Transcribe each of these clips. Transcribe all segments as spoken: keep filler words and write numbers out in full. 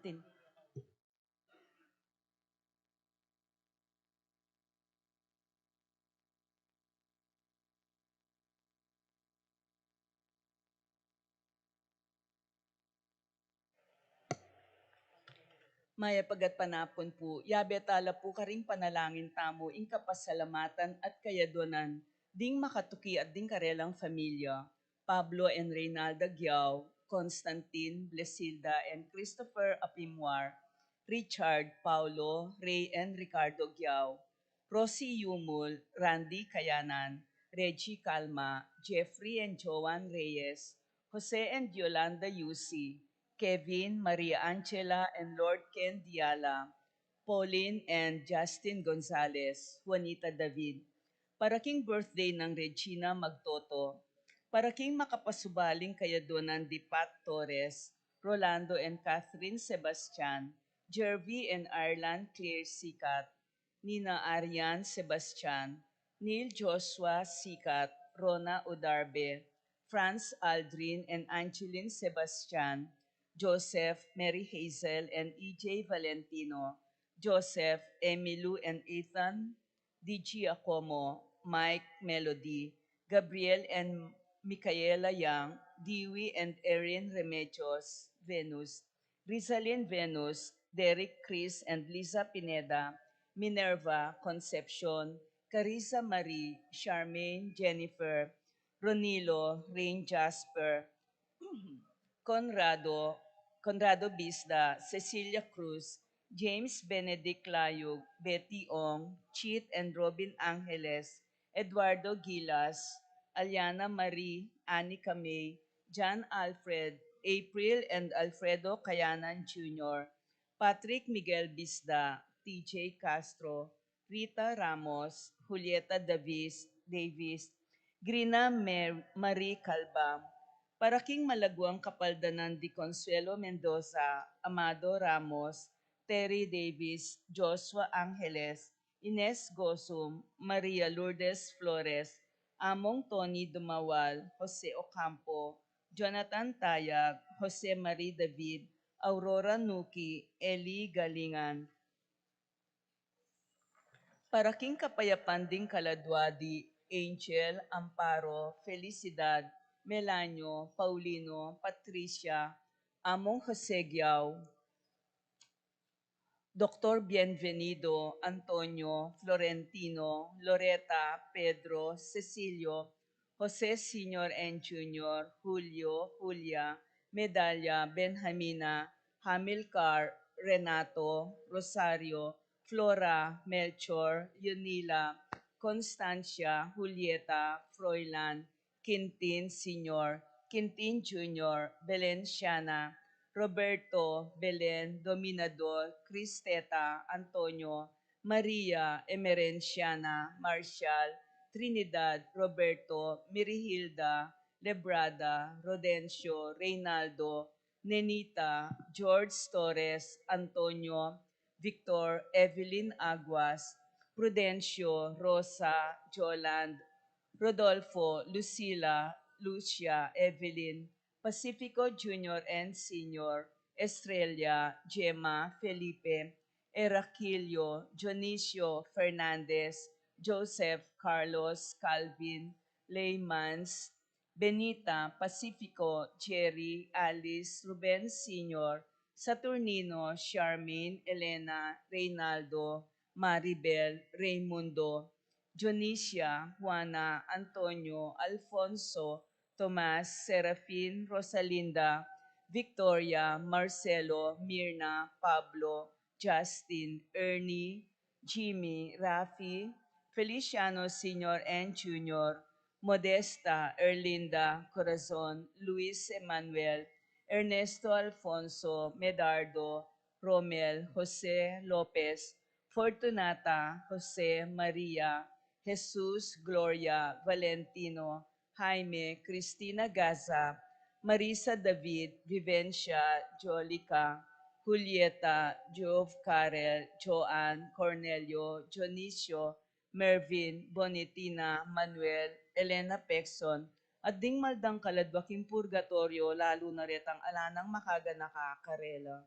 Tin- Mayap a gatpanapun pu, yabe tala pu karing panalangin tamu ing kapasalamatan at kayadwanan ding makatuki at ding karelang familia, Pablo and Reynalda Giao, Constantine, Blesilda and Christopher Apimwar, Richard, Paulo, Ray and Ricardo Giao, Rosie Yumul, Randy Kayanan, Reggie Calma, Jeffrey and Joan Reyes, Jose and Yolanda Yusi, Kevin, Maria Angela and Lord Ken Diala, Pauline and Justin Gonzalez, Juanita David. Para king birthday nang Regina Magtoto. Para king makapasubaling kayadwanan di Pat Torres, Rolando and Catherine Sebastian, Jervy and Ireland Claire Sikat, Nina Arian Sebastian, Neil Joshua Sikat, Rona Udarbe, Franz Aldrin and Angeline Sebastian, Joseph, Mary Hazel and E J Valentino, Joseph, Emilu and Ethan, D G Acomo, Mike, Melody, Gabriel and Micaela Young, Dewey and Erin Remedios, Venus, Rizalin Venus, Derek, Chris and Liza Pineda, Minerva, Concepcion, Carissa Marie, Charmaine, Jennifer, Ronilo, Rain Jasper, Conrado, Conrado Bisda, Cecilia Cruz, James Benedict Layug, Betty Ong, Cheat and Robin Angeles, Eduardo Gilas, Aliana Marie, Annie Camey, John Alfred, April and Alfredo Kayanan Junior, Patrick Miguel Bisda, T J Castro, Rita Ramos, Julieta Davis, Davis, Grina Mer-, Marie Calba, para king malaguang kapaldanan di Consuelo Mendoza, Amado Ramos, Terry Davis, Joshua Angeles, Ines Gosum, Maria Lourdes Flores, Among Tony Dumawal, Jose Ocampo, Jonathan Tayag, Jose Marie David, Aurora Nuki, Eli Galingan. Para king kapayapan ding kaladwa di Angel, Amparo, Felicidad, Melanio, Paulino, Patricia, Among Jose Giao, Doktor Bienvenido, Antonio, Florentino, Loreta, Pedro, Cecilio, Jose Senior and Junior, Julio, Julia, Medalia, Benjamina, Hamilcar, Renato, Rosario, Flora, Melchor, Yunila, Constancia, Julieta, Froilan, Quintin Senior, Quintin Junior, Belen Siana, Roberto, Belen, Dominador, Cristeta, Antonio, Maria, Emerenciana, Marcial, Trinidad, Roberto, Mirihilda, Lebrada, Rodencio, Reynaldo, Nenita, George Torres, Antonio, Victor, Evelyn Aguas, Prudencio, Rosa, Joland, Rodolfo, Lucila, Lucia, Evelyn, Pacifico Junior and Senior, Estrella, Gemma, Felipe, Heracilio, Dionisio, Fernandez, Joseph, Carlos, Calvin, Leymans, Benita, Pacifico, Jerry, Alice, Ruben Senior, Saturnino, Charmaine, Elena, Reynaldo, Maribel, Raymundo, Dionisia, Juana, Antonio, Alfonso, Tomas, Serafin, Rosalinda, Victoria, Marcelo, Mirna, Pablo, Justin, Ernie, Jimmy, Rafi, Feliciano Senior and Junior, Modesta, Erlinda, Corazon, Luis Emmanuel, Ernesto Alfonso, Medardo, Romel, Jose Lopez, Fortunata, Jose, Maria, Jesus, Gloria, Valentino, Jaime, Cristina Gaza, Marisa David, Vivencia, Jolica, Julieta, Jove, Karel, Joan, Cornelio, Dionisio, Mervin, Bonitina, Manuel, Elena Pexon, at ding maldang kaladwa king purgatoryo, lalu na retang ala nang makaganaka karela.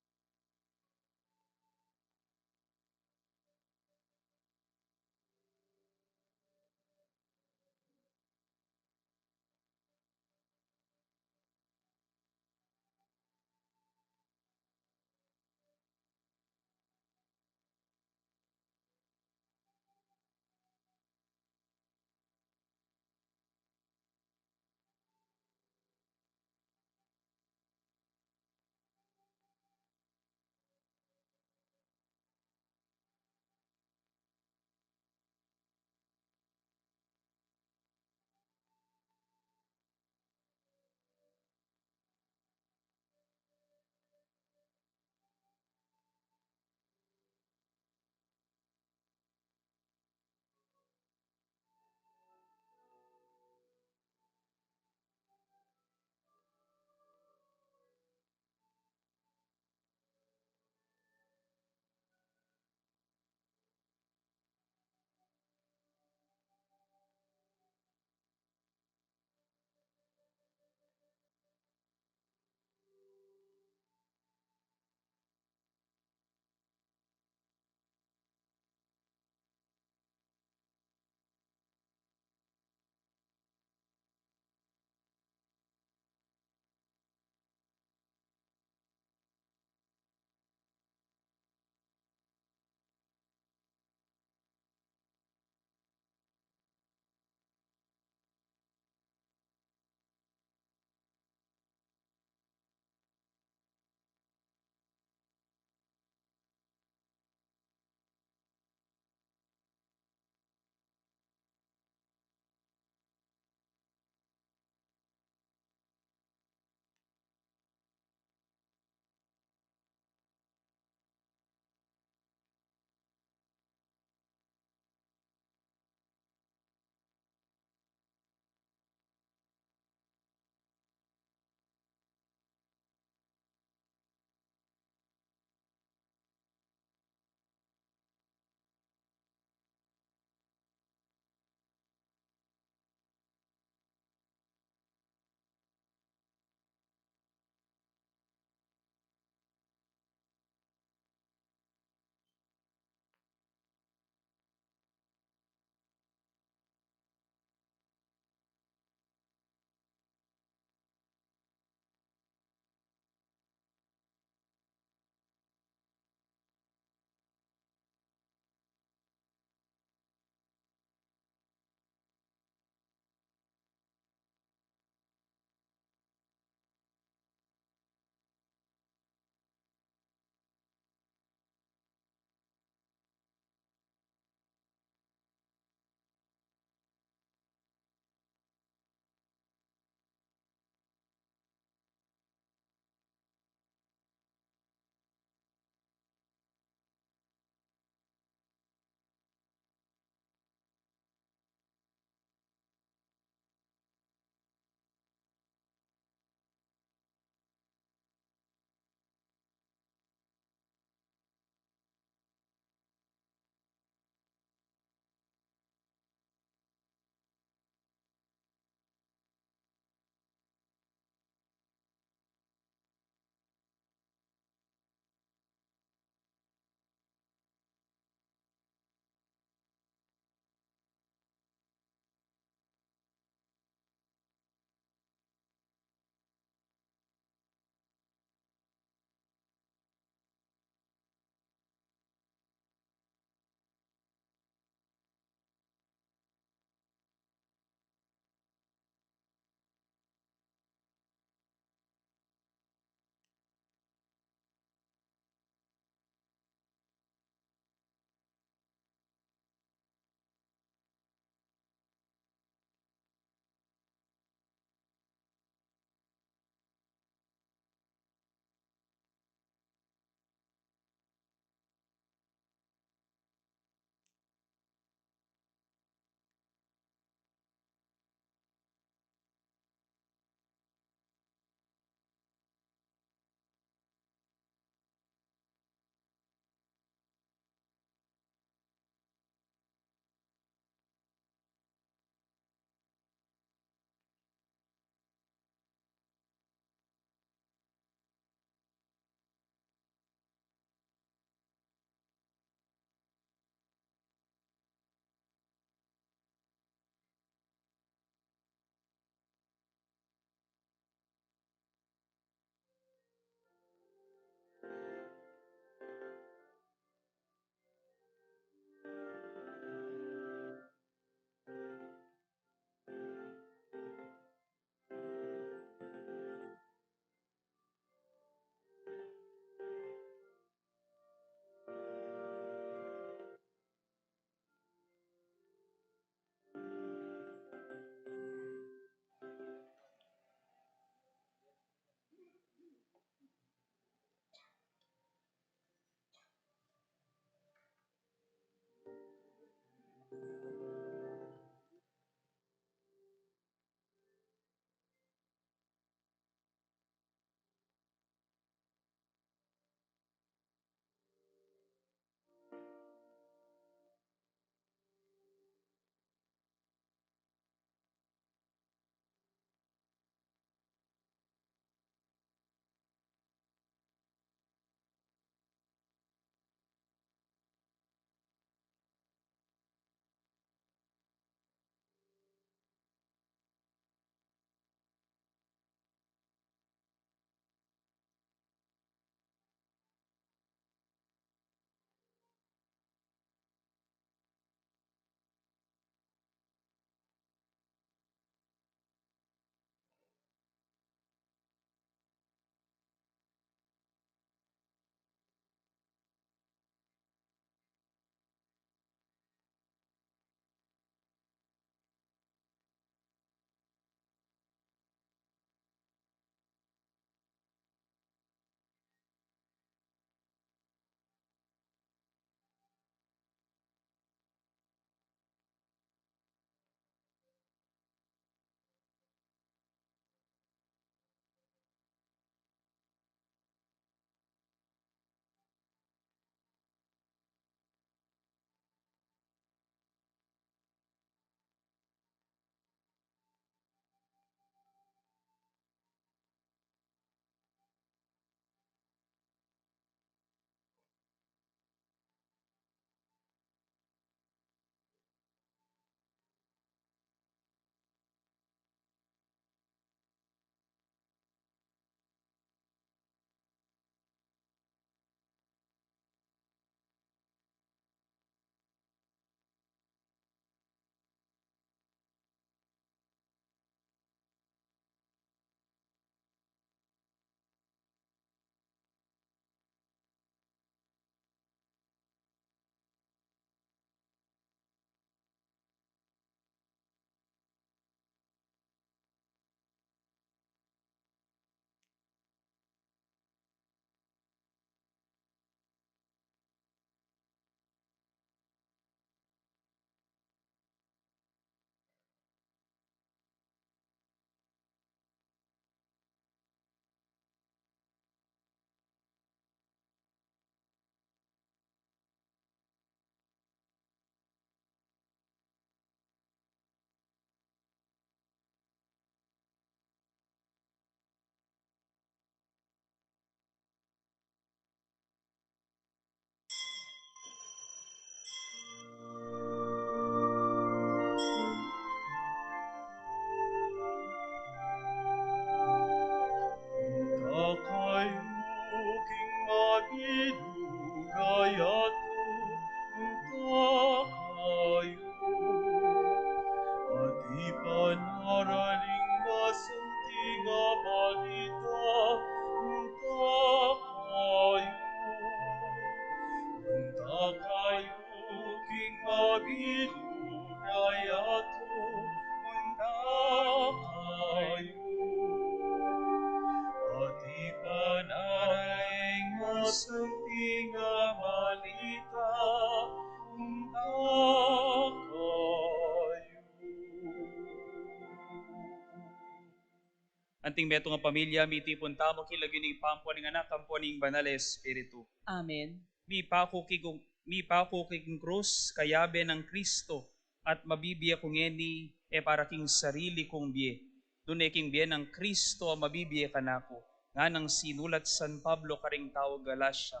King metung a pamilya, mitipun tamu king lagyu ning Ibpa, ampo ning Anak, ampo ning Banal a Espiritu. Amen. Mipaku king, mipaku king krus, kayabe nang Kristo, at mabibie ku ngeni, e para king sarili kung bie, nune king bie nang Kristo a mabibie kanaku, nganang sinulat San Pablo karing taga Galacia.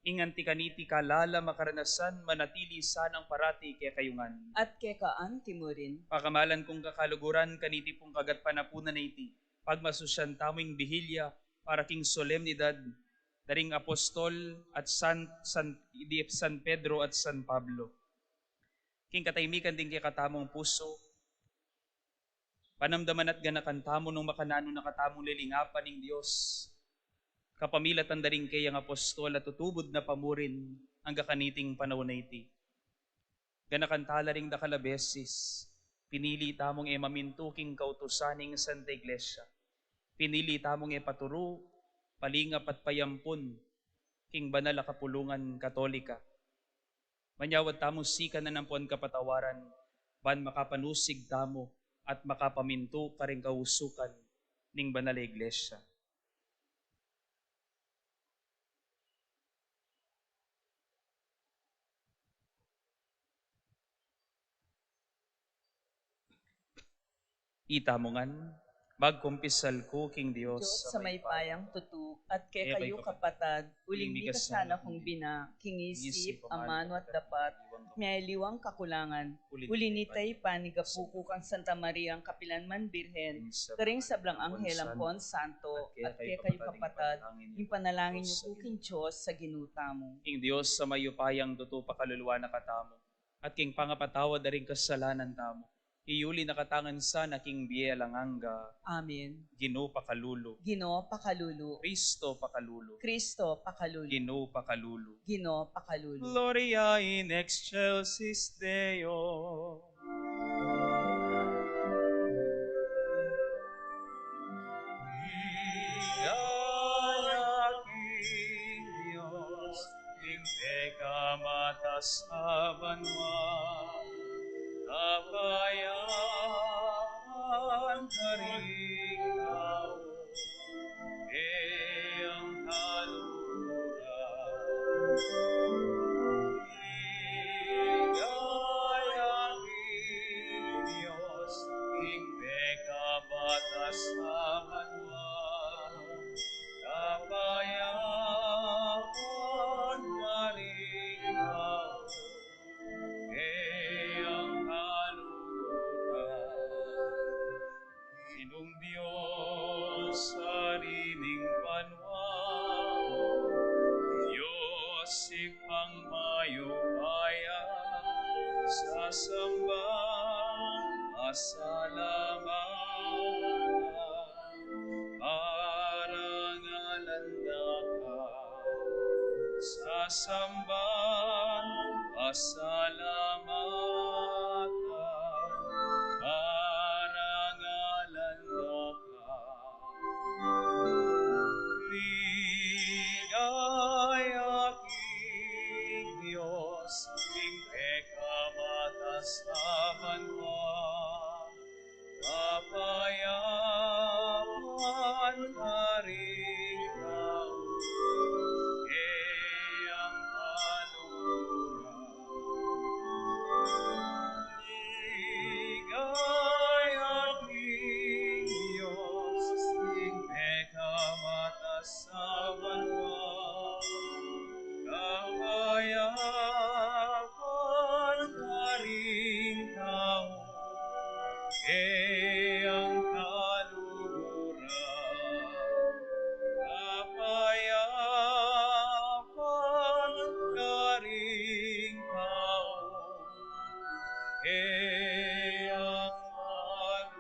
Ing anti kaniti kalalam a karanasan, manatili sanang parati kekayu ngan. At keka anti mu rin. Pakamalan kung kakaluguran, kaniti pung kagatpanapunan a iti, pagmasusyan tamu ing Bihilya para king solemnidad da ring apostol at San, San, di San Pedro at San Pablo. King katahimikan ding kekatamung pusu, panamdaman at ganakan tamu nung makananu na katamung lilingapan ning Dios kapamilatan da ring keyang apostol a tutubud na pamurin angga kaniting panaun a iti. Ganakan tala ring dakal a beses, pinili tamung e mamintu king kautusan ning Santa Iglesia. Pinili tamung e paturu, palingap at payampun king banal a kapulungan Katolika. Manyawad tamung sikanan ampon kapatawaran, ban makapanusig tamu at makapamintu karing kausukan ning banal a Iglesia. Itamu ngan, magkumpisal ku king Dios Dios a mayupayang tutu, at kekayu kapatad, uling mikasana kung bina, king isip, amanu at dapat, miyaliwang kakulangan, uli nita ipanigapu ku kang Santa Maria, ang kapilan man Birhen, karing sablang anghel ampon santo, at kekayu kapatad, ipanalangin yu ku king Dios a Ginu tamu. King Dios a mayupayang tutu pakalulu na katamu, at king pangapatawad da ring kasalanan tamu, iyuli na katamu ngan sana king bie alang angga. Amen. Ginu pakalulu. Ginu pakalulu. Kristo pakalulu. Kristo pakalulu. Ginu pakalulu. Ginu pakalulu. Gloria in excelsis Deo. Ligaya king Dios, king pekamatas a banua, kapayapan karing tau, e ang kaluguran. Ligaya king Dios, king pekabatas a banua, kapayapan karing tau, e ang kaluguran. Ginung Dios, Ari ning banua, Dios Ibpang mayupaya, sasamban, pasalamatan, parangalan da ka, sasamban, pasalamatan, parangalan da ka. Ligaya king Dios, king pekamatas a banua, kapayapan karing tau, e ang kaluguran. Ligaya king Dios, king pekamatas a banua, kapayapan karing tau, e ang kaluguran. Kapayapan karing tau, e ang kaluguran.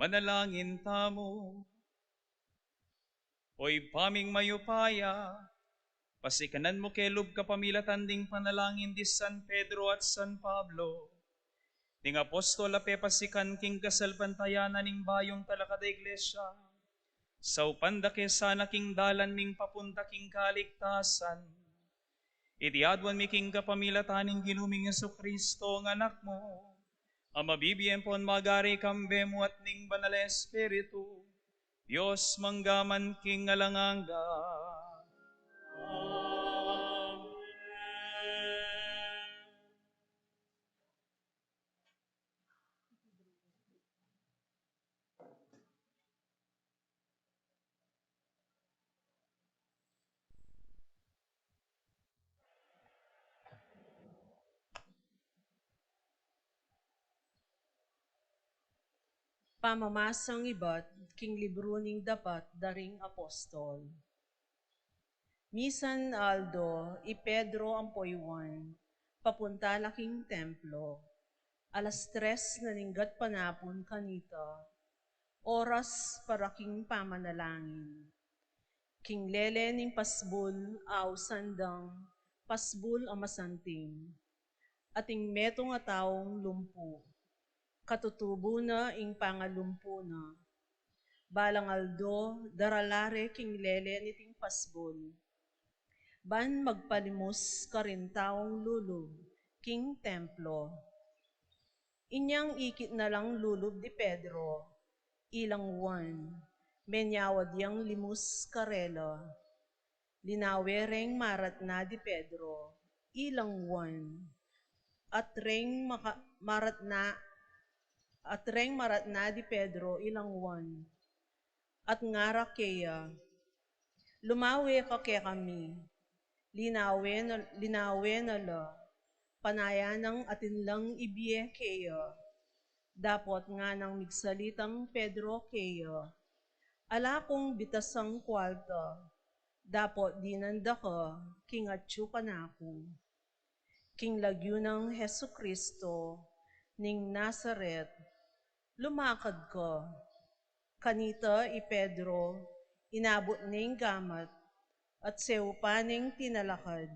Manalangin tamu. O Ibpa ming mayupaya, pasikanan mu ke lub kapamilatan ding panalangin di San Pedro at San Pablo, ding apostol a pepasikan king kasalpantayanan ning bayung talakad a Iglesia, saupan da ke sana king dalan ming papunta king kaligtasan. Iti aduan mi king kapamilatan ning Ginu ming Jesucristo nga Anak mu, a mabibie ampon magari kambe mu at ning Banal a Espiritu, Dios mangga man king alang angga. Amen. Pamamasang ibat king libru ning Dapat da ring Apostol. Misan aldo, i Pedro ampo i Juan, papunta la king templo. Alas tres na ning gatpanapun kanita, oras para king pamanalangin. King lele ning pasbul, ausan dang pasbul a masanting. Ating metung a taung lumpu. Katutubu na ing pangalumpu na. Balang aldo, darala re king lele niting pasbul, ban magpalimus karing taung lulub king templo. Inyang ikit na lang lulub di Pedro ilang Juan, menyawad yang limus karela. Linawe reng maratna di Pedro ilang Juan, at reng maka-, maratna, at reng maratna di Pedro ilang Juan, at ngara keya, "Lumawe ka kekami." Linawe na, linawe na la, panayan nang atin lang ibie keya. Dapot nganang migsalitang Pedro keya, "Ala kung bitasang kualta, dapot dinan da ka king atyu kanaku." King lagyu nang Jesucristo ning Nazaret, lumakad ka. Kanita i Pedro, inabut neng gamat, at seupa neng tinalakad.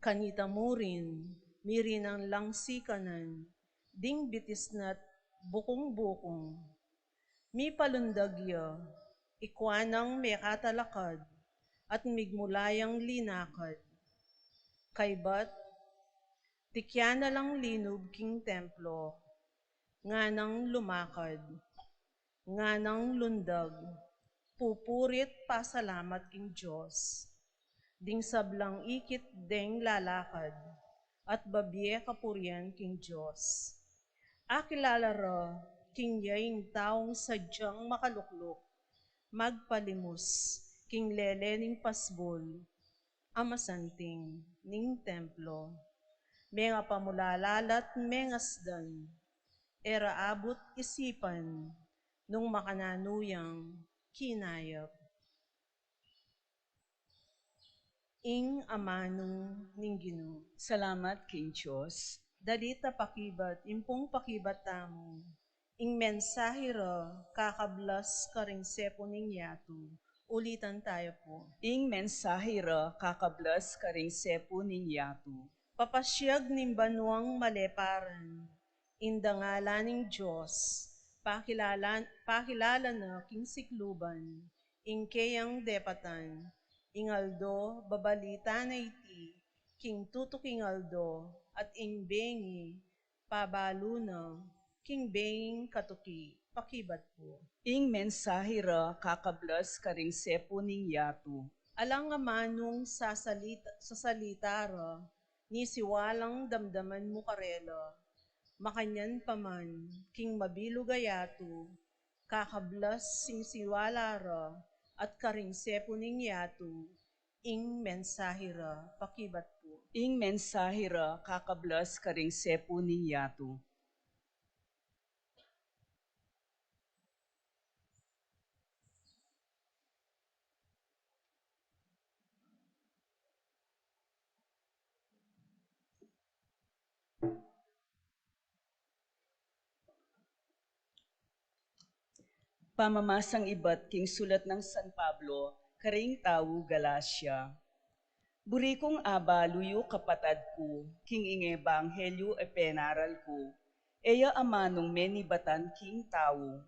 Kanita mu rin, mirinan lang sikanan ding bitis na't bukung-bukung. Mipalundag ya, ikua nang mekatalakad, at migmula yang linakad. Kaybat, tikyan na lang linub king templo, nganang lumakad, nganang lundag, pupurit pasalamat king Dios. Ding sablang ikit deng lalakad, at babie kapurian king Dios. Akilala ra king ya ing taung sadyang makalukluk, magpalimus king lele ning pasbul a masanting ning templo. Mengapamulala la't mengasdan, e ra abut isipan nung makananu yang kinayap. Ing amanu ning Ginu. Salamat king Dios. Dalit a pakibat, impung pakibat tamu. Ing mensahe ra kakablas karing sepu ning yatu. Ulitan tayo pu. Ing mensahe ra kakablas karing sepu ning yatu. Papasiag ning banuang maleparan, ing dangalan ning Dios, pakilala, pakilala na king sikluban, ing keyang depatan, ing aldo, babalita na iti, king tutuking aldo, at ing bengi, pabalu na, king benging katuki, pakibat pu. Ing mensahe ra kakablas karing sepu ning yatu. Alang amanung sasalita, sasalita ra, ni siwalang damdaman mu karela. Makanyan pa man, king mabilug a yatu, kakablas sing siwala ra, at karing sepu ning yatu, ing mensahe ra, pakibat pu. Ing mensahe ra kakablas karing sepu ning yatu. Pamamasang ibat king sulat nang San Pablo karing tau Galacia. Buri kung abalu yu, kapatad ku, king ing ebanghelyu a penaral ku, e ya amanung menibatan king tau.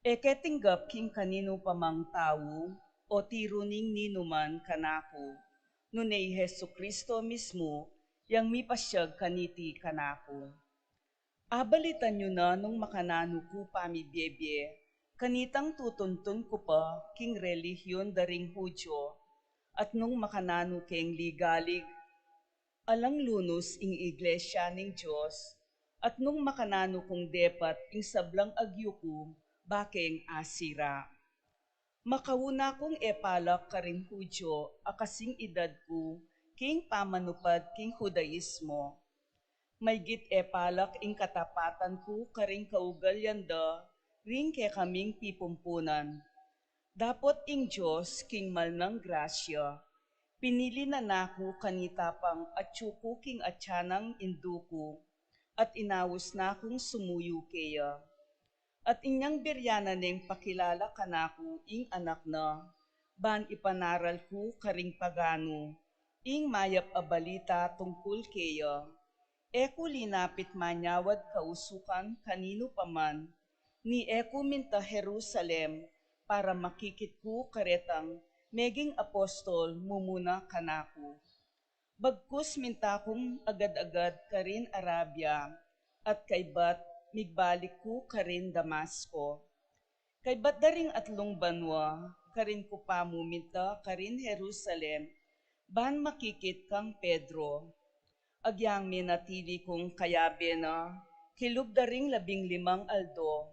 E ke tinggap king kaninu pa mang tau, o tiru ning ninuman kanaku, Nune i Jesucristo mismu yang mipasyag kaniti kanaku. Abalitan yu na nung makananu ku pamibiebie kanitang tutuntun ku pa king relihiyon da ring Judio, at nung makananu keng ligalig, alang lunus ing Iglesia ning Dios, at nung makananu kung depat ing sablang agyu ku ba keng asira. Makauna kung epalak karing Judio a kasing idad ku king pamanupad king Judaismo. Maygit epalak ing katapatan ku karing kaugalian da ring kekaming pipumpunan. Dapot ing Dios king mal nang grasya, pinili na naku kanita pang atyu ku king atian nang indu ku, at inaus na kung sumuyu keya. At inyang biryanan neng pakilala kanaku ing anak na, ban ipanaral ku karing paganu ing mayap a balita tungkul keya. E ku linapit manyawad kausukan kaninu pa man, ni e ku minta Jerusalem para makikit ku karetang meging apostol mumuna kanaku. Bagkus minta kung agad-agad karin Arabia, at kaybat migbalik ku karin Damasco. Kaybat da ring atlung banua, karin ku pamu minta karin Jerusalem, ban makikit kang Pedro. Agyang menatili kung kayabe na, kilub da ring labing limang aldo,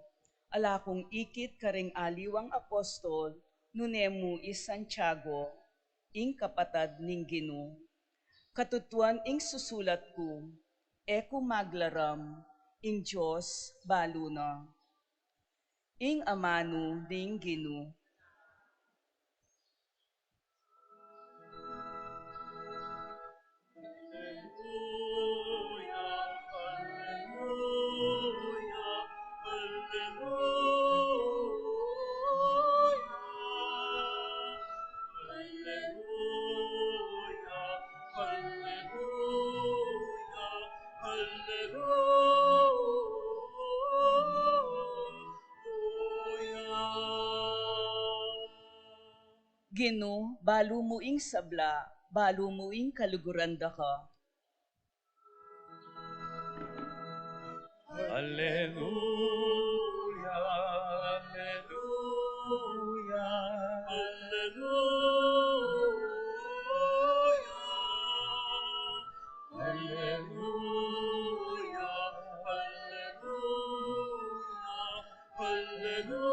ala kung ikit karing aliwang apostol, nune mu i Santiago, ing kapatad ning Ginu. Katutuan ing susulat ku, e ku maglaram, ing Dios balu na. Ing amanu ning Ginu. Ginu, balu mu ing sabla, balu mu ing kaluguran da ka. Alleluia, alleluia, alleluia, alleluia, alleluia, alleluia.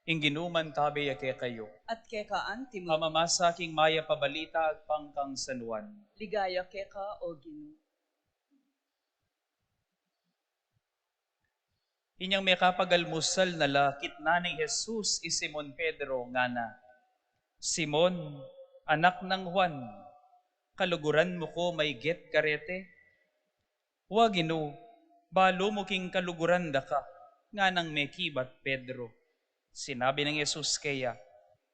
Ing Ginu mantabe ya kekayu. At keka antimu. Pamamasa king mayap a balita agpang kang San Juan. Ligaya keka, O Ginu. Inyang mekapagalmusal na la, kitnan nang Jesus i Simon Pedro, ngana, "Simon, anak nang Juan, kaluguran mu ku maygit karete?" "Wa, Ginu, balu mu king kaluguran da ka," nganang mekibat Pedro. Sinabi nang Jesus keya,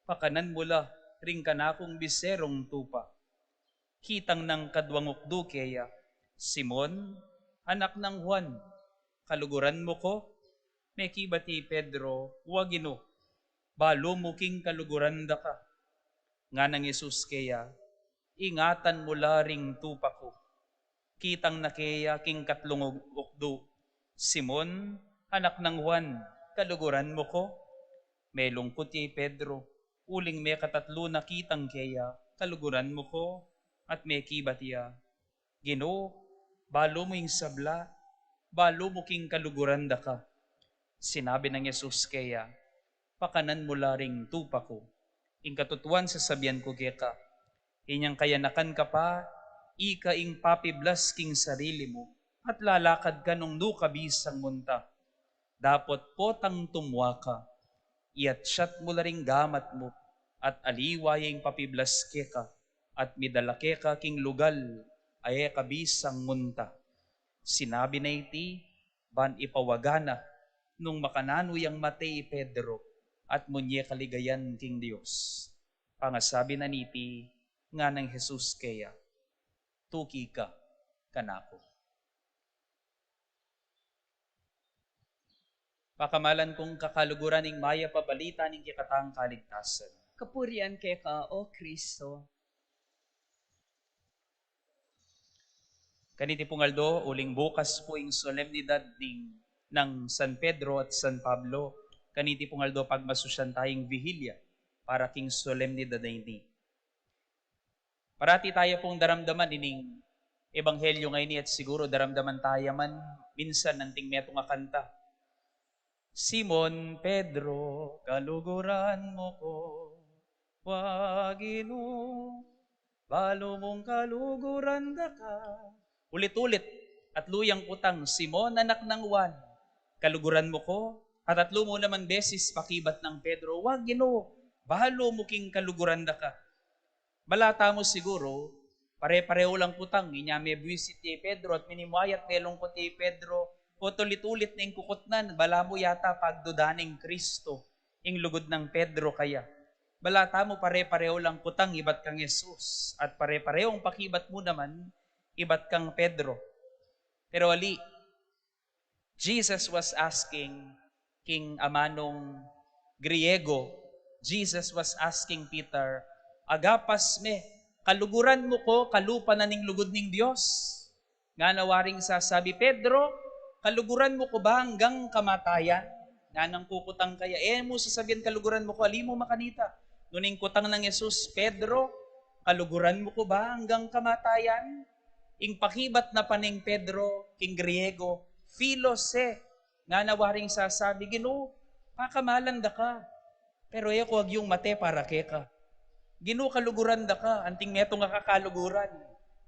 "Pakanan mu la ring kanakung biserung tupa." Kitang nang kadwang ukdu keya, "Simon, anak nang Juan, kaluguran mu ku?" Mekibat i Pedro, "Wa, Ginu, balu mu king kaluguran da ka." Nganang Jesus keya, "Ingatan mu la ring tupa ku." Kitang na keya king katlung ug-, ukdu, "Simon, anak nang Juan, kaluguran mu ku?" Melungkut ya i Pedro, uling mekatatlu na kitang keya, "Kaluguran mu ku?" At mekibat ya, "Ginu, balu mu ing sabla, balu mu king kaluguran da ka." Sinabi nang Jesus keya, "Pakanan mu la ring tupa ku. Ing katutuan sasabian ku keka, inyang kayanakan ka pa, ika ing papiblas king sarili mu, at lalakad ka nung nu ka bisang munta. Dapot potang tumua ka, iyatyat mu la ring gamat mu, at aliwa ya ing papiblas keka, at midala keka king lugal a e ka bisang munta." Sinabi na iti, ban ipawaga na nung makananu yang mate i Pedro, at munye kaligayan king Dios. Pangasabi na niti, nganang Jesus keya, "Tuki ka kanaku." Pakamalan kung kakaluguran ing mayap a balita ning kekatang kaligtasan. Kapurian keka, O Kristo. Kaniti pung aldo, uling bukas pu ing solemnidad ning, nang San Pedro at San Pablo. Kaniti pung aldo, pagmasusyan taya ing Vihilia para king solemnidad a ini. Parati taya pung daramdaman ining ebanghelyo ngeni at siguru daramdaman taya man minsan anting metung a kanta. Simon Pedro, kaluguran mu ku, wa Ginu, balu mung kaluguran da ka. Ulit-ulit, atlu yang kutang, Simon, anak nang Juan, kaluguran mu ku, at atlu mu naman beses pakibat nang Pedro, wa Ginu, balu mu king kaluguran da ka. Bala tamu siguru, pare-pareho lang kutang, inya mebwisit ya i Pedro at minimwayat melungkut ya i Pedro, o tulit-ulit na ing kukutnan, bala mu yata pagduda ning Kristo ing lugud nang Pedro kaya. Bala tamu pare-pareho lang kutang ibat kang Jesus, at pare-parehong pakibat mu naman ibat kang Pedro. Pero ali, Jesus was asking king amanung Griego, Jesus was asking Peter, "Agapas me, kaluguran mu ku kalupa na ning lugud ning Dios?" Ngana waring sasabi, "Pedro, kaluguran mu ku ba anggang kamatayan?" Nganang kukutang kaya, "E mu sasabian kaluguran mu ku, ali mu makanita." Nune ing kutang nang Jesus, "Pedro, kaluguran mu ku ba anggang kamatayan?" Ing pakibat na pa ning Pedro king Griego, "Philos e." Ngana waring sasabi, "Ginu, pakamalan da ka. Pero e ku agyung mate para keka. Ginu, kaluguran da ka, anting metung a kakaluguran.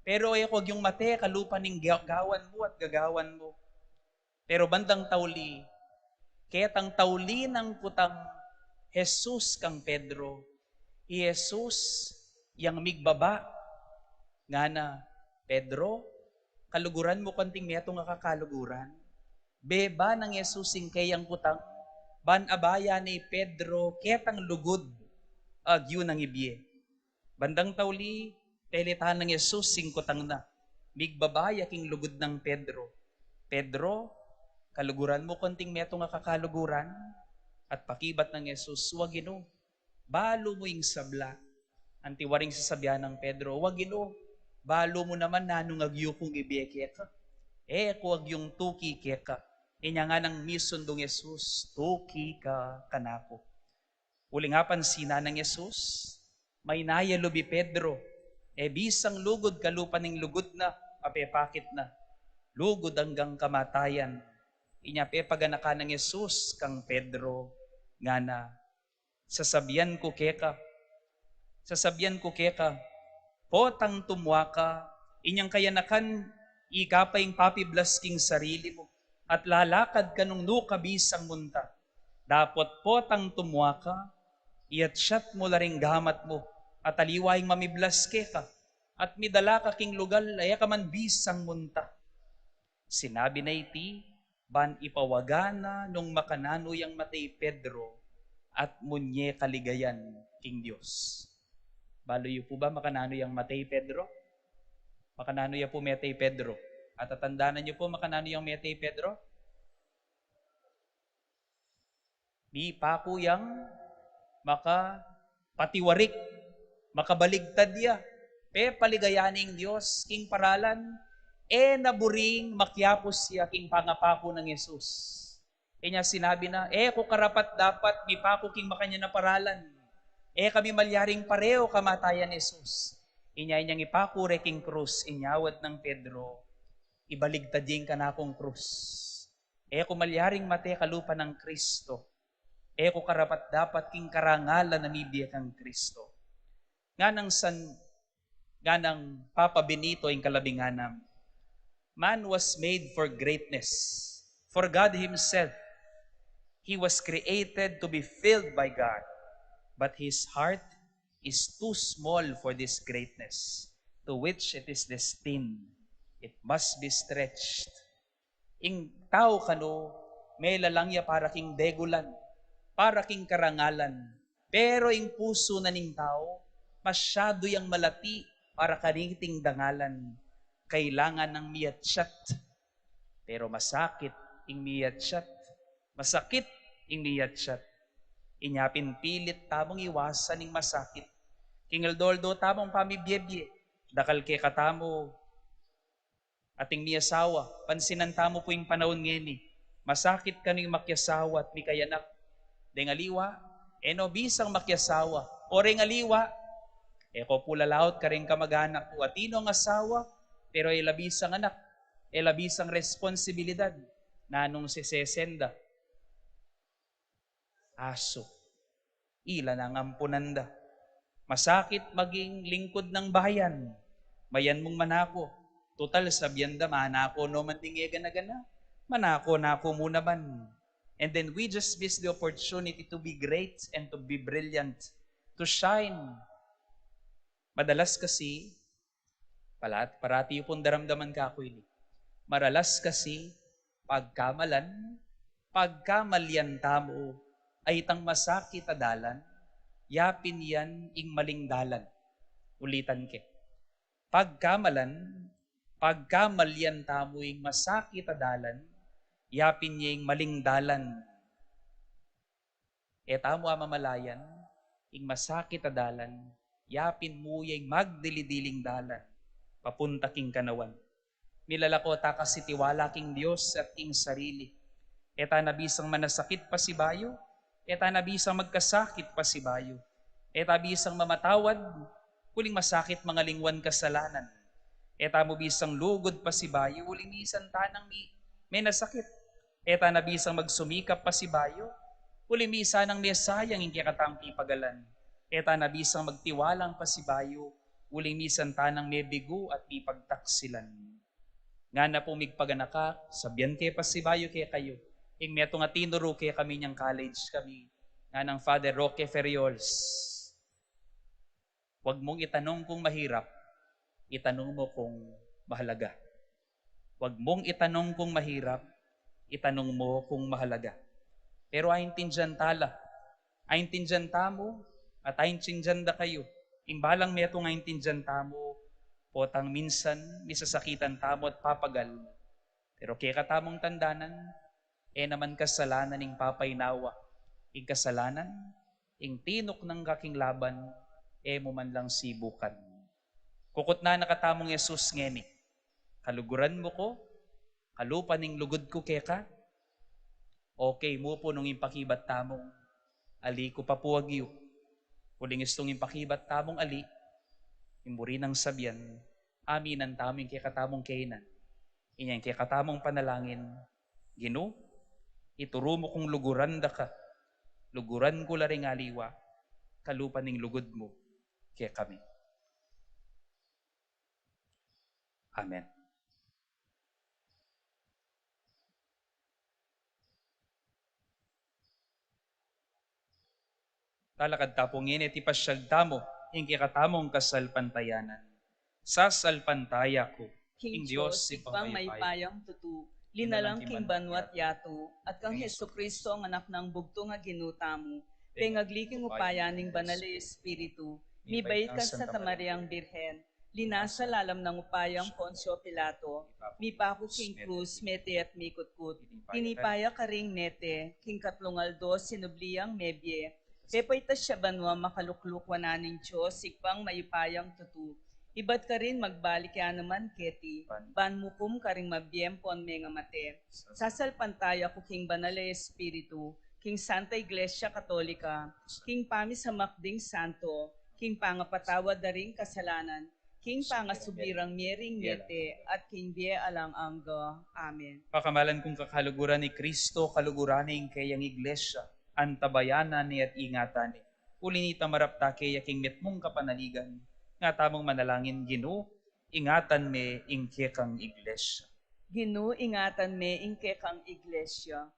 Pero e ku agyung mate kalupa ning ga-, gawan mu at gagawan mu." Pero bandang tauli, ketang tauli nang kutang Jesus kang Pedro, i Jesus yang migbaba, ngana, "Pedro, kaluguran mu ku anting metung a kakaluguran?" Beba nang Jesus ing keyang kutang, ban abaya ne i Pedro ketang lugud, agyu nang ibie. Bandang tauli, pelitan nang Jesus ing kutang na. Migbaba ya king lugud nang Pedro. "Pedro, kaluguran mu ku anting metung a kakaluguran?" At pakibat nang Jesus, "Wa Ginu, balu mu ing sabla." Anti waring sasabian nang Pedro, "Wa Ginu, balu mu naman nanung agyu kung ibie keka. E ku agyung tuki keka." Inya nganang misundung Jesus, "Tuki ka kanaku." Uling apansinan nang Jesus, mainaye lub i Pedro, e bisang lugud kalupa ning lugud na, a pepakit na. Lugud anggang kamatayan. Inya pepaganakan nang Jesus kang Pedro, ngana, "Sasabian ku keka, sasabian ku keka, potang tumua ka, inyang kayanakan, ika pa ing papiblas king sarili mu, at lalakad ka nung nu ka bisang munta. Dapot potang tumua ka, iyatsat mu la ring gamat mu, at aliwa ing mamiblas keka, at midala ka king lugal a e ka man bisang munta." Sinabi na iti, ban ipawaga na nung makananu yang mate i Pedro, at munye kaligayan king Dios. Balu yu pu ba makananu yang mate i Pedro? Makananu ya pu mete i Pedro? Atatandanan yu pu makananu yang mete i Pedro? Mipaku yang makapatiwarik, makabaligtad ya. Pepaligayan ing Dios king paralan, e na buring makiapus ya king pangapaku nang Jesus. Inya sinabi na, "E ku karapat-dapat mipaku king makanyan a paralan. E kami malyaring pareo kamatayan Jesus." Inya inyang ipaku re king krus, inyawad nang Pedro, "Ibaligtad ya ing kanakung krus. E ku malyaring mate kalupa nang Kristo. E ku karapat-dapat king karangalan a mibie kang Kristo." Nganang San, nganang Papa Benito ing kalabing anam, "Man was made for greatness, for God himself. He was created to be filled by God, but his heart is too small for this greatness to which it is destined. It must be stretched." Ing tau kanu, melalang ya para king degulan, para king karangalan. Pero ing pusu na ning tau, masyadu yang malati para kaniting dangalan. Kailangan nang miyatsat. Pero masakit ing miyatsat. Masakit ing miyatsat. Inya pin pilit tamung iwasan ing masakit. King aldo-aldo tamung pamibiebie, dakal kekatamu ating miyasawa, pansinan tamu pu ing panaun ngeni. Masakit kanu ing makiasawa at mikayanak. Deng aliwa, e no bisang makiasawa. O deng aliwa, e ko pu lalaut kareng kamag-anak ku, atin nong asawa, pero e la bisang anak, e la bisang responsibilidad. Nanung sesesen da? Asu. Ila nang ampunan da. Masakit maging lingkod ng bayan. Mayan mung manako. Tutal sabian da, manako no man ding e gana-gana. Manako-nako mu naman. And then we just miss the opportunity to be great and to be brilliant, to shine. Madalas kasi, pala-, parati yu pung daramdaman kaku ini. Maralas kasi, pagkamalan, pagkamalian tamu, ay itang masakit a dalan, yapin yan ing maling dalan. Ulitan ke. Pagkamalan, pagkamalian tamu ing masakit a dalan, yapin ya ing maling dalan. E tamu amamalayan, ing masakit a dalan, yapin mu ya ing magdili-diling dalan, papunta king kanawan. Milalako ta kasi tiwala king Dios at king sarili. E ta na bisang manasakit pasibayu, e ta na bisang magkasakit pasibayu, e ta bisang mamatawad, uling masakit mangalingwan kasalanan. E tamu bisang lugud pasibayu, uling misan ta nang mi-, menasakit. E ta na bisang magsumikap pasibayu, uling misan nang mesayang ing kekatang pipagalan. E ta na bisang magtiwalang pasibayu, uling misan ta nang mebigu at mipagtaksilan. Ngana pung migpaganaka, sabian ke pasibayu kekayu. Ing metung a tinuru kekami inyang college kami, nganang Father Roque Ferriols. Wag mung itanung kung mahirap, itanung mu kung mahalaga. Wag mung itanung kung mahirap, itanung mu kung mahalaga. Pero aintindian ta la. Aintindian tamu, at aintindian da kayu. Ing balang metung aintindian tamu, potang minsan, misasakitan tamu at papagal. Pero kekatamung tandanan, e naman kasalanan ing papainawa. Ing kasalanan, ing tinuknang ka king laban, e mu man lang sibukan. Kukutnan na katamung Jesus ngeni. Kaluguran mu ku, kalupa ning lugud ku keka. Okay mu pu nung ing pakibat tamung ali ku pa pu agyu. Uling istung ing pakibat tamung ali, ing buri nang sabian, aminan tamu ing kekatamung kainan. Inya ing kekatamung panalangin, Ginu, ituru mu kung luguran da ka, luguran ku la ring aliwa, kalupa ning lugud mu kekami. Amen. Talakad ta pu ngeni, ipasyag tamu ing kekatamung kasalpantayanan. Sasalpantaya ku king Dios, Ibpang mayupayang tutu, linalang king banua't yatu, at kang Jesucristo, ang Anak nang bugtung a Ginu tamu, pengagli king upaya ning Banal a Espiritu, mibait kang Santa Mariang Birhen, linasa lalam nang upayang Poncio Pilato, mipaku king krus, mete at mikutkut, tinipa ya karing mete, king katlung aldo sinubli yang mebie, pepaitas ya banua, makalukluk wanan ning Dios, Ibpang mayupayang tutu. Ibat karin magbalik ya naman keti, ban mukum karing mabie ampon mengamate. Sasalpantaya ku king Banal a Espiritu, king Santa Iglesia Katolika, king pamisamak ding santo, king pangapatawad da ring kasalanan, king pangasubli rang mie ring mete, at king bie alang angga. Amen. Pakamalan kung kakaluguran i Kristo, kaluguran ne ing keyang Iglesia, antabayanan ne at ingatan ne. Uli nita marap ta keya king mitmung kapanaligan, nga tamung manalangin, Ginu, ingatan me ing kekang Iglesia. Ginu, ingatan me ing kekang Iglesia.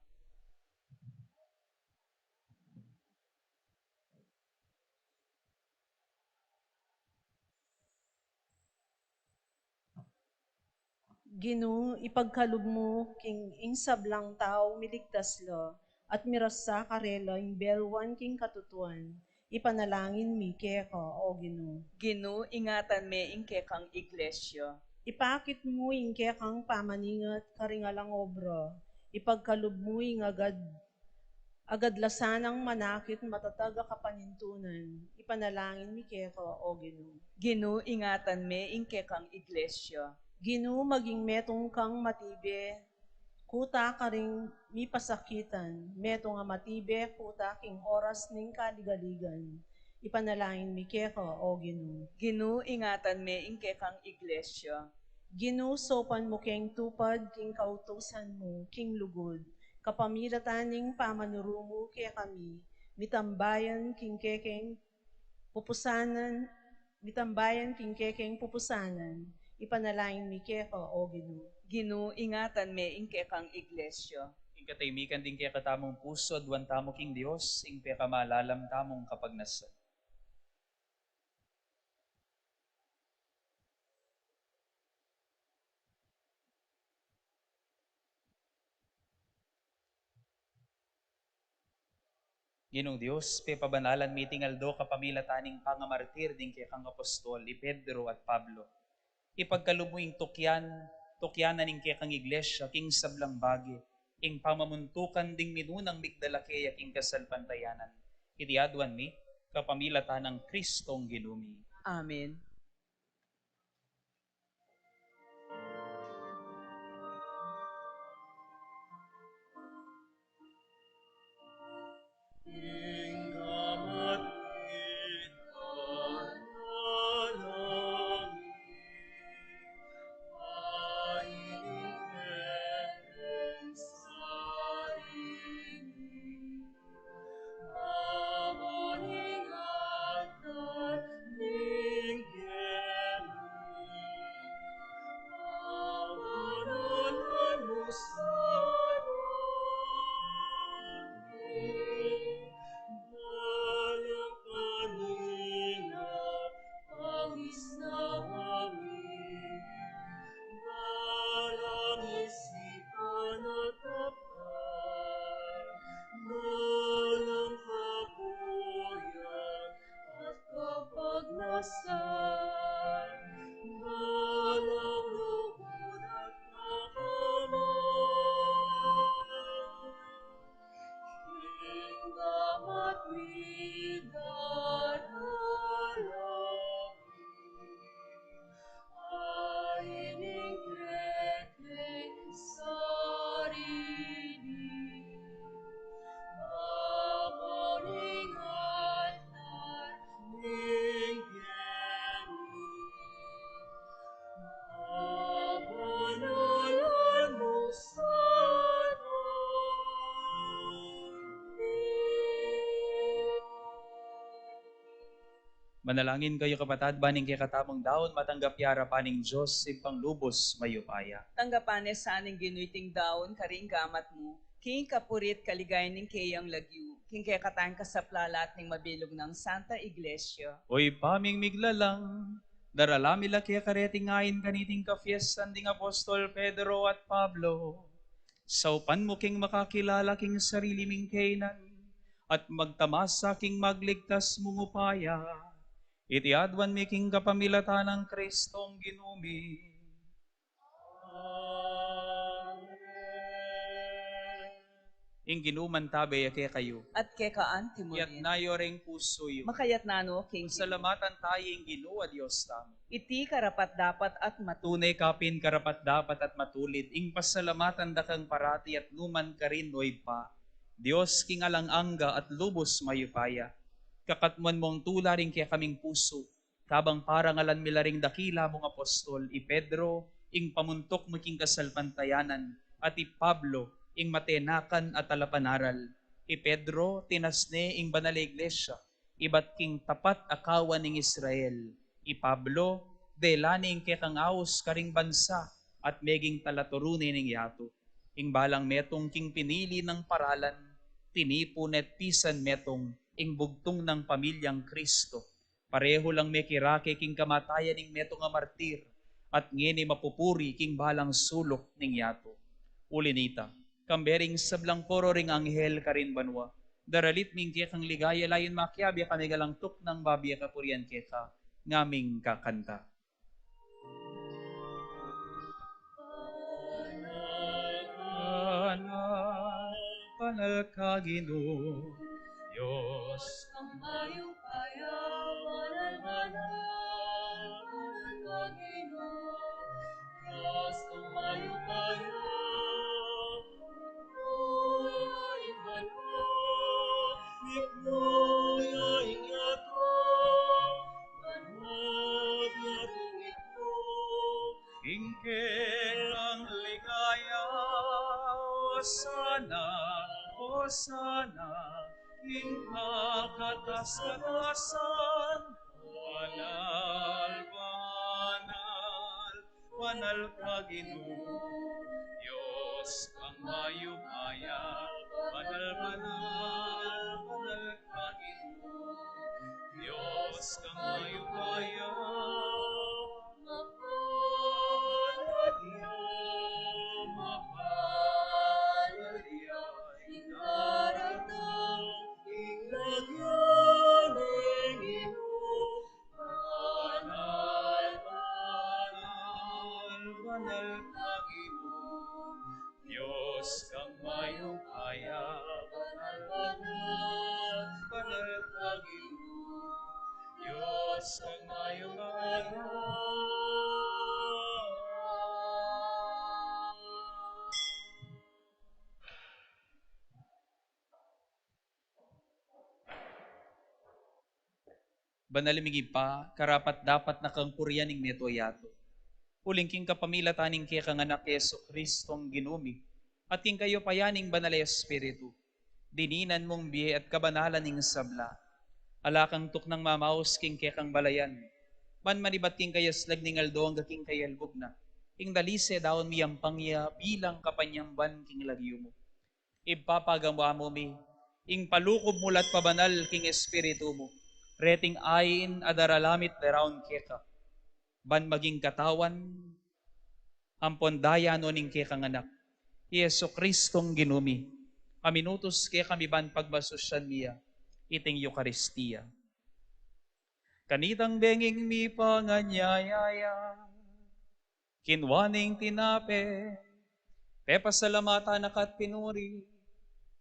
Ginu, ipagkalub mu king ing sablang tau miligtas la, at mirasa karela ing belwan king katutuan, ipanalangin mi keka, O Ginu. Ginu, ingatan me ing kekang Iglesia. Ipakit mu ing kekang pamaningat karing alang obra, ipagkalub mu ing agad Agad la sanang manakit, matatag a kapanintunan, ipanalangin mi keka, O Ginu. Ginu, ingatan me ing kekang iglesia. Ginu, maging metung kang matibe kuta karing mipasakitan, metung a matibe kuta king oras ning kaligaligan. Ipanalangin mi keka, O Ginu. Ginu, ingatan me ing kekang iglesia. Ginu, saupan mu keng tupad king kautusan mu king lugud, kapamilatan ning pamanuru mu kekami, mitambayan king kekeng pupusanan, mitambayan king kekeng pupusanan, ipanalangin mi keka, O Ginu. Ginu, ingatan me ing kekang iglesia. Ing katahimikan ding kekatamung pusu, aduan tamu king Dios, ing pekamalalam tamung kapagnasan. Ginung Dios, pepabanalan mi iting aldo kapamilatan ning pangamartir ding kekang apostol i Pedro at Pablo. Ipagkalub mu ing tukyan, tukyanan ning kekang iglesia king sablang bage, ing pamamuntukan ding minunang migdala keya king kasalpantayanan. Iti aduan mi kapamilatan nang Kristong Ginu mi. Amen. Balang isipan at tapat, balang kabuyan at kapagnasan, balang lugud at kakamay. Ing gamat mi daralan, ay ning kekeng sarili, Ama ning altar, ning kekeng Manalangin kayu, kapatad, ban ing kekatamung daun matanggap ya arapan ning Dios, Ibpang lubus mayupaya. Tanggapan ne sa ning Ginu iting daun karing gamat mu, king kapurian at kaligayan ning keyang lagyu, king kekatang kasaplalan at ning mabilug nang Santa Iglesia. O Ibpa ming miglalang, daralan mi la keka reting ain kaniting kapiestan ding apostol Pedro at Pablo. Saupan mu keng makakilala king sarili ming kainan, at magtamasa king magligtas mung upaya. Iti aduan mi king kapamilatan nang Kristong Ginu mi. Amen. Ing Ginu mantabe ya kekayu. At keka antimurin. Iyatas yu reng pusu yu. Makayatas no king Ginu. Pasalamatan taya ing Ginu a Dios tamu. Iti karapat-dapat at matulid. Tune kapin karapat-dapat at matulid ing pasalamatan da kang parati at nukarin man, O Ibpa, Dios king alang angga at lubus mayupaya. Kakatmuan mung tula ring kekaming pusu, kabang parangalan mi la ring dakila mung apostol, i Pedro, ing pamuntuk mu king kasalpantayanan, at i Pablo, ing matenakan at talapanaral. I Pedro, tinas ne ing banal a iglesia ibat king tapat a kawan ning Israel. I Pablo, dela ne ing kekang aus karing bansa at meging talaturu ne ning yatu. Ing balang metung king pinili nang paralan, tinipun at pisan metung ing bugtung nang pamilyang Kristo. Pareho lang mekirake king kamatayan ning metung a martir, at ngeni mapupuri king balang suluk ning yatu. Uli nita, kambe ring sablang koro ring anghel karin banua, daralit mi ing kekang ligaya, layun makiabe kami galang tuknang babie kapurian keka, ngaming kakanta. Banal ka, Ginu. Dios kang mayupaya, banal, banal, banal ka, Ginu. Dios kang mayupaya, banal, banal, banal, banal, banal, banal, banal, banal, ing kekang ligaya. Hosana, Hosana, ing kakatas-katasan. Banal, banal, banal ka, Ginu. Dios kang mayupaya. Banal, banal, banal ka, Ginu. Dios kang mayupaya. Mapalad ya, mapalad ya, ing daratang king lagyu ning Ginu. Banal, banal, banal ka, Ginu. Dios kang mayupaya, banal, banal, banal ka, Ginu. Dios kang mayupaya. Banal ming Ibpa, karapat-dapat na kang purian ing mabilug a yatu. Uling king kapamilatan ning kekang Anak, Jesucristong Ginu mi, at king kayupayan ning Banal a Espiritu, dininan mung bie at kabanalan ing sabla. Ala kang tuknang mamaus king kekang balayan, ban manibat king kayaslag ning aldo angga king kayalbug na, ing dalise daun miyampang ya bilang kapanyamban king lagyu mu. Ibpa, pagamu-amu mi ing palukud mu la at pabanal king Espiritu mu reting ain a daralamit daraun keka, ban maging katawan ampon daya no ning kekang Anak, i Jesucristong Ginu mi, a minutus kekami ban pagmasusyan mi ya iting Eukaristia. Kanitang benging mipanganyaya ya, kinua ne ing tinape, pepasalamatan na ka at pinuri,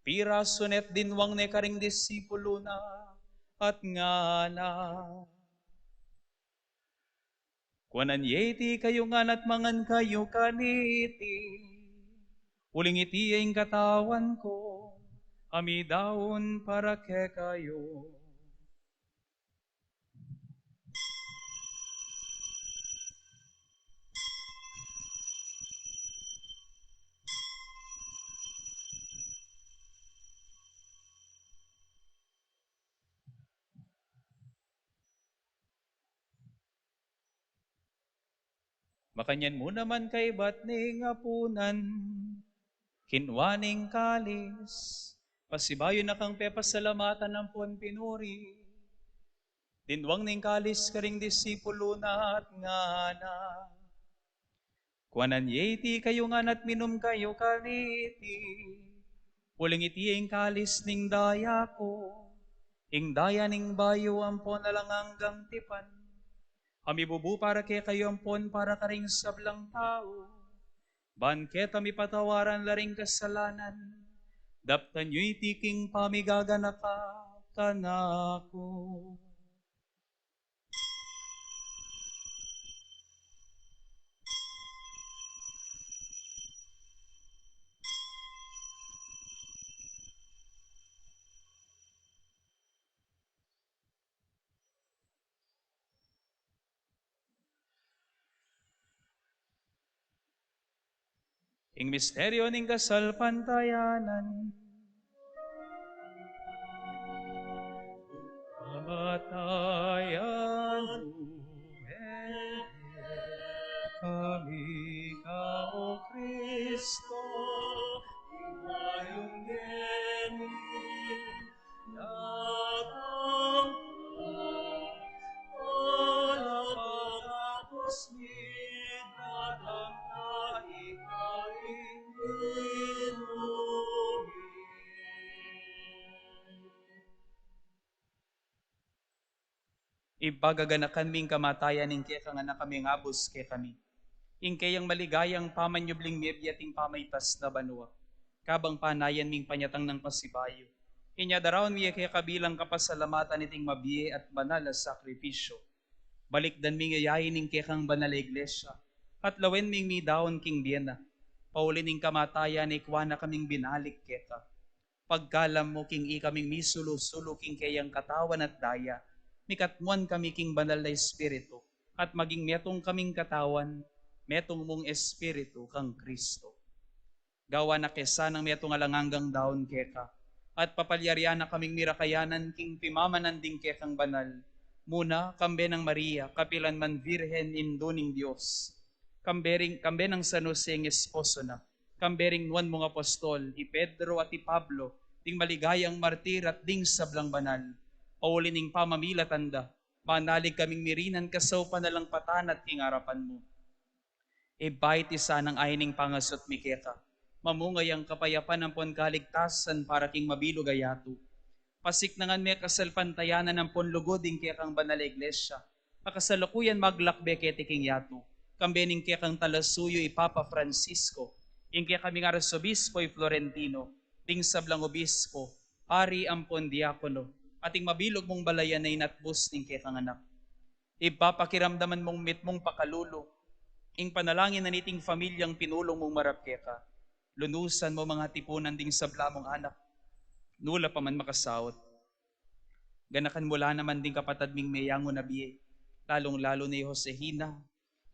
pirasu ne at dinwang ne karing disipulu na, at ngana: Kuanan ye iti kayu ngan at mangan kayu kaniti, uling iti ya ing katawan ku, a midaun para kekayu. Makanyan mu naman kaibat ning apunan, kinua ne ing kalis, pasibayu na kang pepasalamatan ampon pinuri, dinwang ne ing kalis karing disipulu na at ngana: Kuanan ye iti kayu ngan at minum kayu kaniti, uling iti ya ing kalis ning daya ku, ing daya ning bayu ampon alang anggang tipan, a mibubu para kekayu ampon para karing sablang tau, ban keta mipatawaran la ring kasalanan. Daptan yu iti king pamigaganaka kanaku. Ing misteryo ning kasalpantayanan. Kamatayan mu, mebie kami ka, O Kristu, ing mayung bie mi datang ka, ala pagkatapus mi datang ka, ika ing Ginu mi. Ibpa, gaganakan mi ing kamatayan ning kekang Anak a mengabus kekami, ing keyang maligayang pamanyubling mebie at ing pamaitas na banua. Kabang panayan ming panyatang nang pasibayu, inya daraun mi keka bilang kapasalamatan iting mabie at banal a sakripisyu. Balikdan mi ngeni ing kekang banal a iglesia, at lawen ming midaun king bie na. Pauli ning kamatayan, ikwa na kaming binalik keka. Pagkalam mu king ikaming misulu-sulu king keyang katawan at daya, mikatmuan kami king banal a Espiritu, at maging metung kaming katawan, metung mung Espiritu kang Kristo. Gawan na ke sanang metung alang anggang daun keka, at papalyarian na kaming mirakayanan king pimamanan ding kekang banal, muna kambe nang Maria, kapilan man Virgen Indu ning Dios, kambe ring, kambe nang San Jose ing esposo na, kambe ring nuan mung apostol, i Pedro at i Pablo, ding maligayang martir at ding sablang banal, pauli ning pamamilatan da, manalig kaming mirinan kasaupan na lang patanat king arapan mu. Ibpa, iti sanang ain ning pangasut mi keka, mamunga yang kapayapan ampon kaligtasan para king mabilug a yatu. Pasiknangan me kasalpantayanan ampon lugud ing kekang banal a iglesia, a kasalukuyan maglakbe keti king yatu, kambe ning kekang talasuyu i Papa Francisco, ing kekaming arsobispo i Florentino, ding sablang obispo, pari ampon diakono, at ing mabilug mung balayan a inatbus ning kekang anak. Ibpa, pakiramdaman mung mitmung pakalulu ing panalangin na niting pamilyang pinulung mung marap keka. Lunusan mu mang atipunan ding sabla mung anak, nula pa man makasaut. Ganakan mu la naman ding kapatad ming meyangu na bie, lalung-lalu na i Josehina,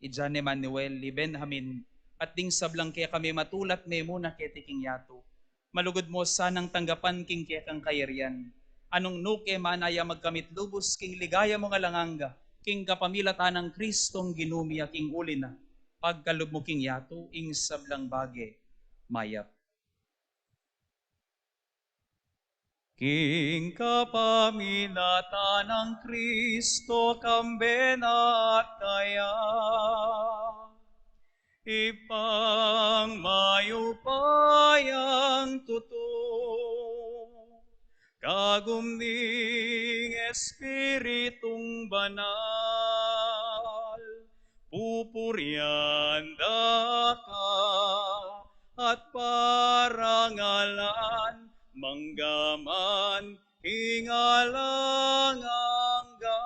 i Jan Emanuel, i Benjamin, at ding sablang keka mematulat memuna keti king yatu. Malugud mu sanang tanggapan king kekang kayarian. Anung nuke manaya magkamit lubus king ligaya mung alang angga, king kapamilatan nang Kristong Ginu mi a king uli na, pagkalub mu king yatu ing sablang bage mayap. King kapamilatan nang Kristo kambe na at kaya, Ibpang mayupayang tutu, kagum ning Espiritung Banal, pupurian da ka at parangalan manggaman king alang angga.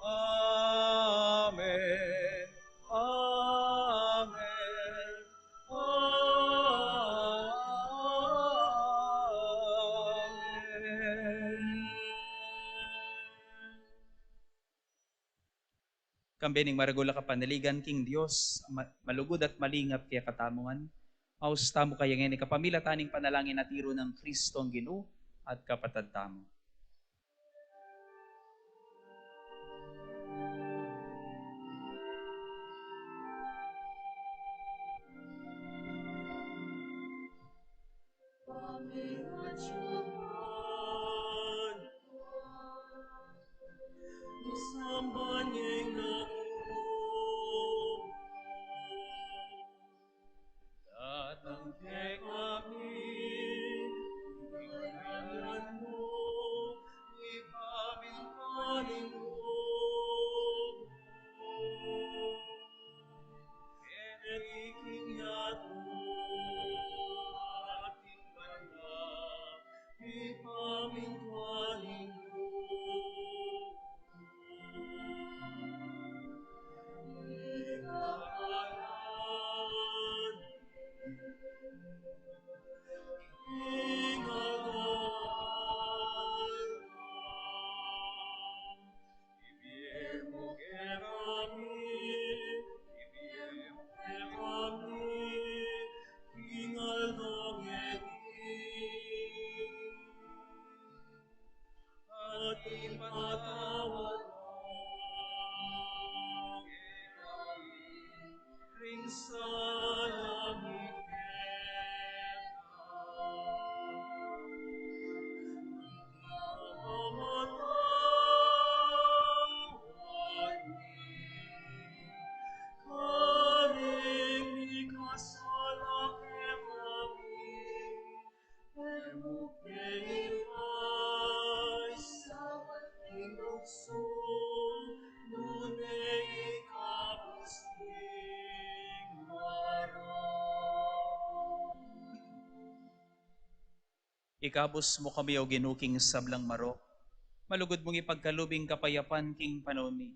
Amen. Amen. Amen. Amen. Amen. Kambe ning maragul a kapanaligan king Dios, ma-, malugud at malingap kekatamu ngan. Maus tamu kaya ngeni kapamilatan ning panalangin a tiru nang Kristong Ginu at kapatad tamu. Datang kekami ing kayarian mu, ipamintuan ing lub mu. Keti king yatu at king banua, ipamintuan ing lub mu. At ipatawad mu kekami ring sala mi keka, ing pamamatawad mi karing mikasala kekami. Ikabus mu kami, O Ginu, king sablang marok. Malugud mung ipagkalub ing kapayapan king panaun mi.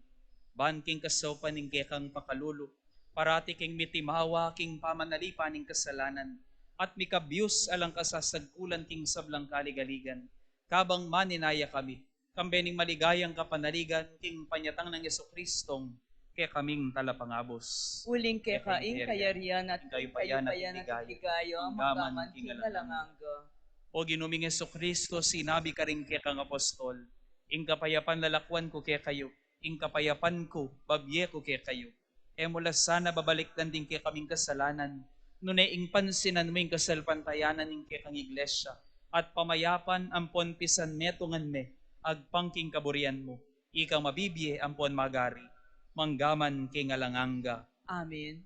Ban king kasaupan ning kekang pakalulu, parati keng mitimawa king pamanalipan ning kasalanan, at mikabus alang kasasagkulan king sablang kaligaligan, kabang maninaya kami kambe ning maligayang kapanaligan king panyatang nang Jesucristong kekaming Talapangabus. Uling keka ing kayarian at ing kayupayan at ing ligaya, manggaman king alang angga. O Ginu ming Jesucristo, sinabi karing kekang apostol, "Ing kapayapan lalakwan ku kekayu, ing kapayapan ku babie ku kekayu." E mu la sana babalikdan ding kekaming kasalanan, nune ing pansinan mu ing kasalpantayanan ning kekang Iglesia, at pamayapan ampon pisanmetungan me agpang king kaburian mu, ikang mabibie ampon magari, manggaman king alang angga. Amen.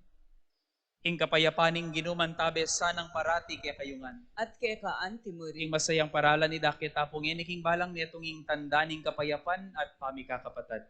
Ing kapayapan ning Ginu mantabe sanang parati kekayu ngan. At keka anti mu rin. Ing masayang paralan idake ta pu ngeni king balang metung, ing tanda ning kapayapan at pamikakapatad.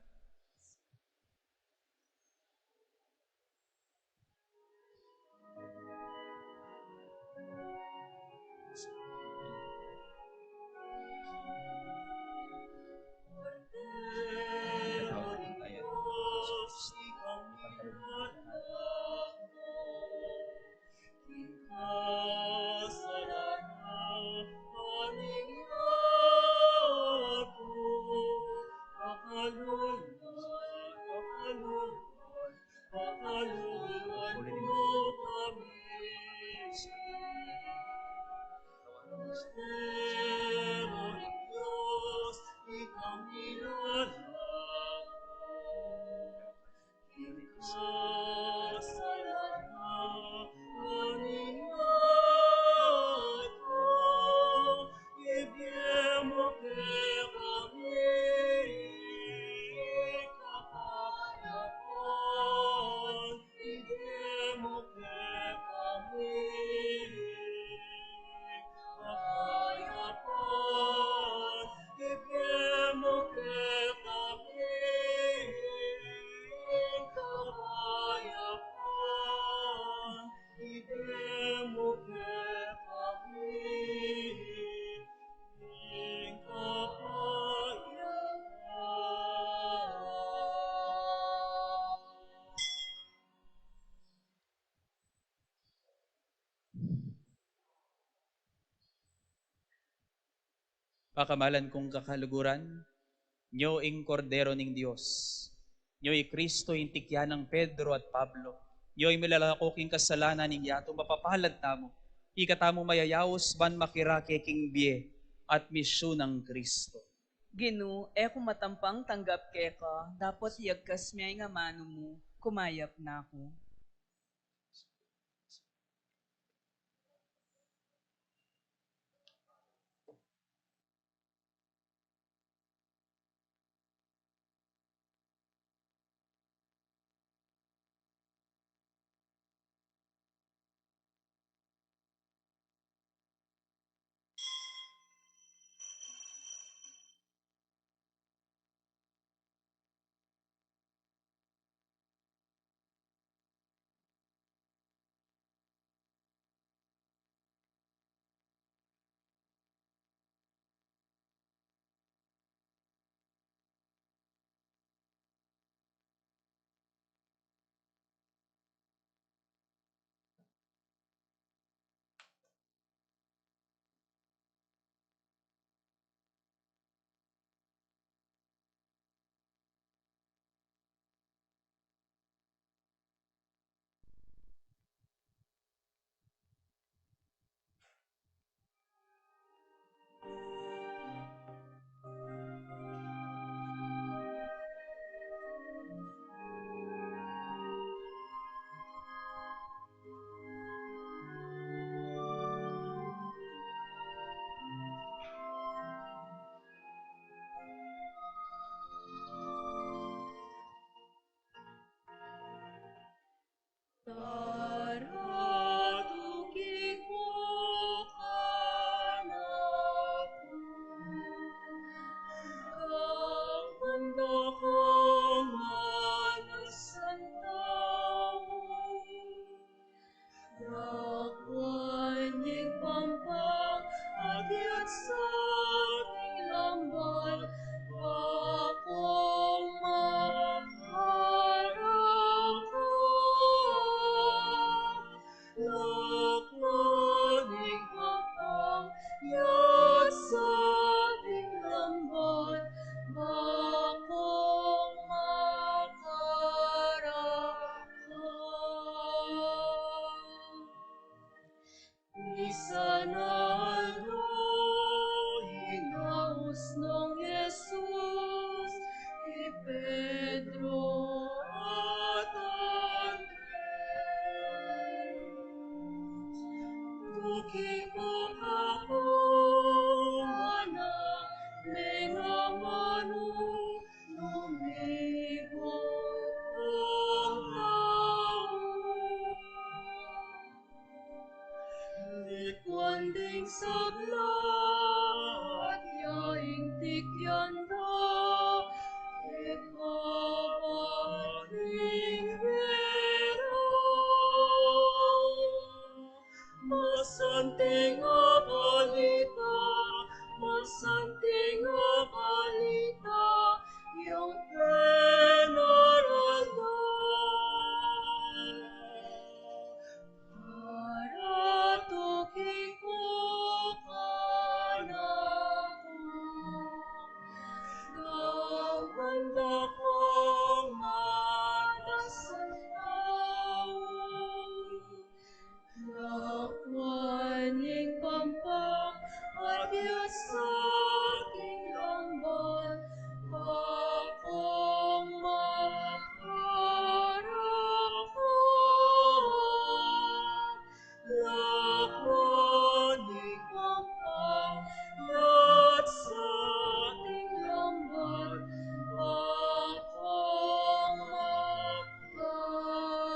Pakamalan kung kakaluguran, nyo ing Kordero ning Dios. Nyo i Kristo, ing tikyan nang Pedro at Pablo. Nyo ing milalako king kasalanan ning yatu, mapapalad tamu. Ika tamu mayayaus ban makirake king bie at misyun nang Kristo. Ginu, e ku matampang tanggap keka, dapot iyagkas me ing amanu mu, kumayap na ku. Sagla at yaing tikyan da, ikapat ning bera. Masanting a balita, masanting a balita, yang penaralan. Para tuki ko kanaku, gawan da kong matasan tau. Lakwan ning pampang at yasa king lambat, bakong makarapat. Lakwan ning pampang at yasa king lambat, bakong makarapat.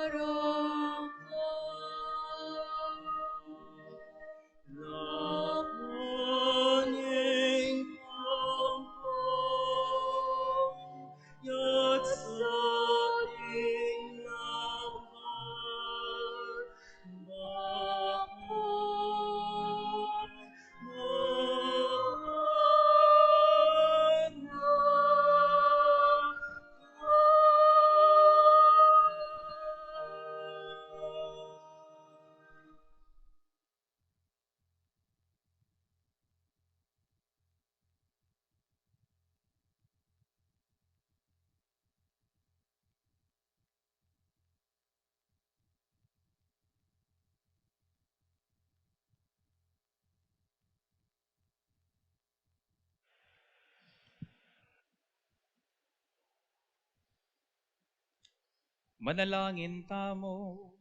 Manalangin tamu.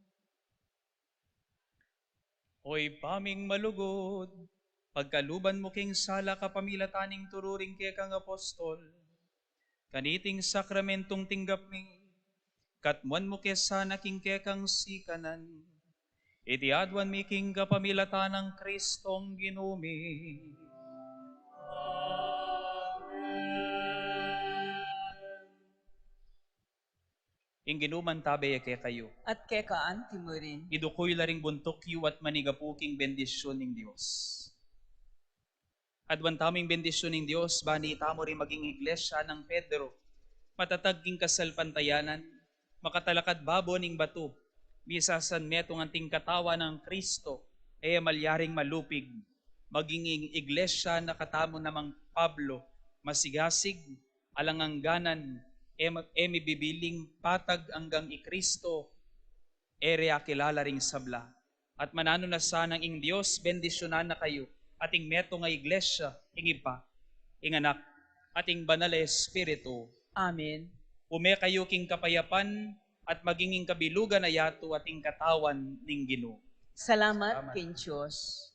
O Ibpa ming malugud, pagkaluban mu king sala kapamilatan ning turu ring kekang apostol, kaniting sakramentung tinggap mi, katmuan mu ke sana king kekang sikanan. Iti aduan mi king kapamilatan nang Kristong Ginu mi. Amen. Ing Ginu mantabe ya kekayu. At keka anti mu rin. Iduku yu la ring buntuk yu at manigapu king bendisyun ning Dios. Aduan tamu ing bendisyun ning Dios, bani tamu ring maging iglesia nang Pedro, matatag king kasalpantayanan, makatalakad babo ning batu, misasanmetung anting katawan nang Kristo, e malyaring malupig, maging ing iglesia na katamu namang Pablo, masigasig, alang angganan, e, e mibibiling patag anggang i Kristo, e re akilala ring sabla. At mananu na sanang ing Dios bendisyunan na kayu, at ing metung a iglesia, ing Ibpa, ing Anak, at ing Banal a Espiritu. Amen. Ume kayu king kapayapan, at maging ing kabilugan a yatu at ing katawan ning Ginu. Salamat. Salamat king Dios.